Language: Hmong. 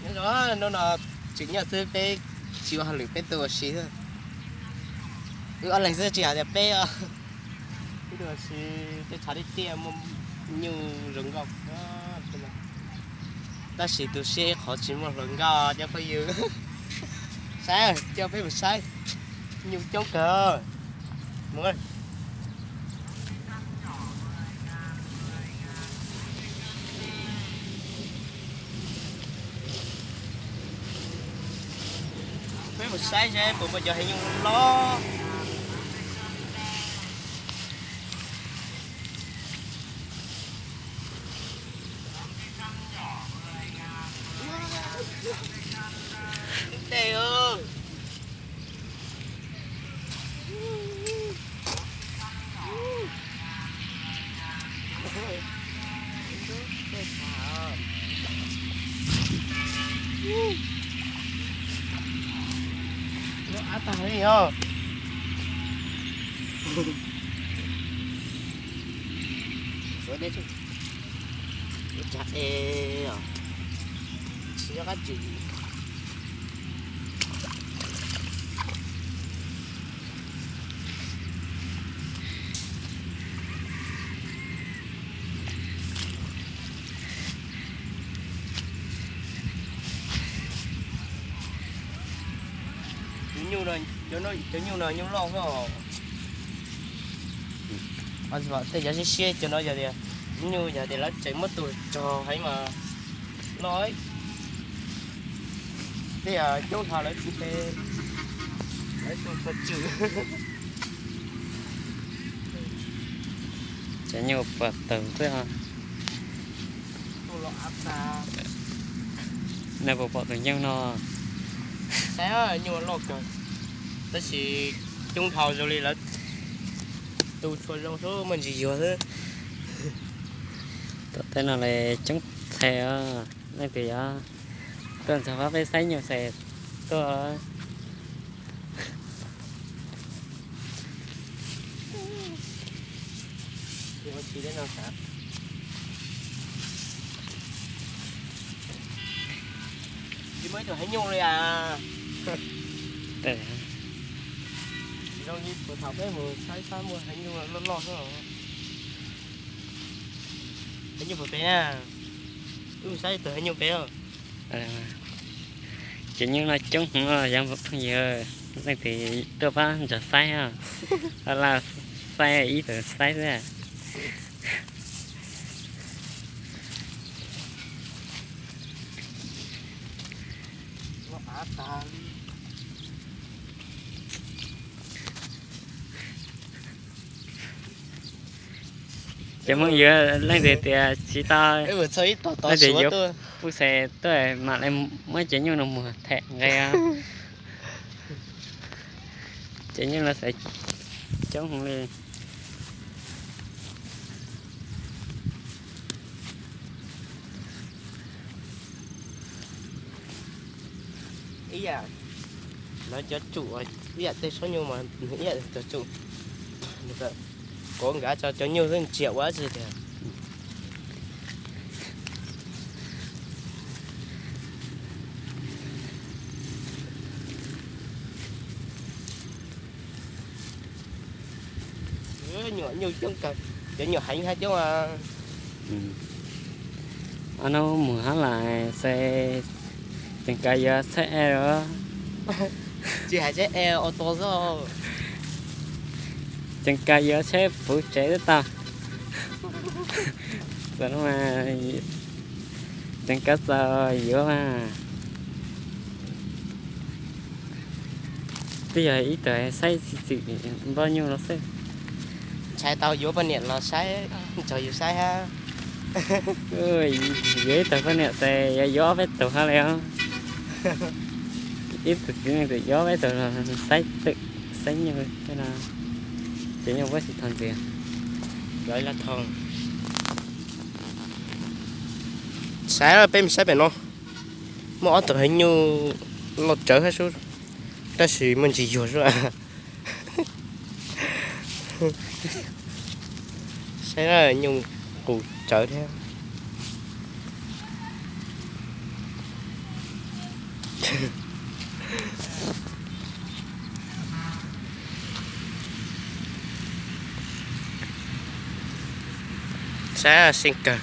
Nyob zoo, hnub no tsim nyog xwb peb tsis ua hauj lwm peb tuaj ua si xwb. Wb ob leeg xwb tsis hais tias peb os. Peb tuaj ua si, tej tshav tiaj tiaj muaj nyuj zoo nkauj. Tab sis tu siab ib qhov tsis muaj hluas nkauj cov phooj ywg. Saib, coj peb mus saib, nyuj coob kawg. Mus. Peb mus saib seb puas muaj cov hev nyuj loj. Ntej. Av tag li os. Tsuav deb tsuag, ua tsav es os, tsis nyob qab tsis. Cov nyuj no, cov nyuj no nyuj loj xwb os. Tej cov siab siab cov no yog tias, nyuj yog tias lawv tseem muab tus tsog heev mas loj. Tej coob dhau lawv tsis, lawv tsis tshua tswm. Cov nyuj puas tawg xwb. Nej puas pom tus nyuj no? Saib, nyuj loj kawg, tab sis coob dhau zoo li lawv tu tshua zoo xwb, muaj ntsis yuag xwb. Tom tej no li coob txhe os, leej twg yog tuaj ntxog pab peb saib nyuj ces tuaj. Tsis muaj ib tug heev nyuj li as. Zoo li puag thaum peb mus saib sab muaj heev nyuj loj loj xwb. Heev nyuj puag pem na, wb mus saib tus heev nyuj pem. Cov nyuj no coob heev os cov phooj ywg, leej twg tuaj pab nrog saib os. Laj saib ib tug saib xwb. Cov phooj ywg, leej twg tias tsis tau, leej twg yuav pub xes tuaj mam li muab cov nyuj no mus them nqi. Cov nyuj no xaiv coob heev li. Ib yam, lawv cov tsum, ib yam tej tsob nyuj mas nws ib yam cov tsum. Kov nkav tso cov nyuj xwb ntsiag ua tsi tiag. Nyuam nyuj coob kawg, cov nyuam heev hab coob. Ob hnub mus hab lais xes, tseem kawg yuav tsheb es, tsis hais tsheb es, auto xwb. Tseem kawg yuav tsheb puv tsev twb tau. Tseem kawg txaus yuav mas. Twb yog ib tug saib txim txim nplooj nyuj no xwb. Ntshai tau yuav poj niam los saib, txog yus saib hab. Yuav ib tug poj niam xes yuav yuav ob peb tug hab li os. Ib tug txiv neej twm yuav ob peb tug los saib twm, saib nyuj tej no, ces nyuj puab tsis tau ntxiv. Saib, peb mus saib pem no, muaj ob tug heev nyuj loj tsawv hab sub, tab sis muaj ntsis yuag sub. Saib na, nyuj qus tsawv thiab. Saib xeeb kawg.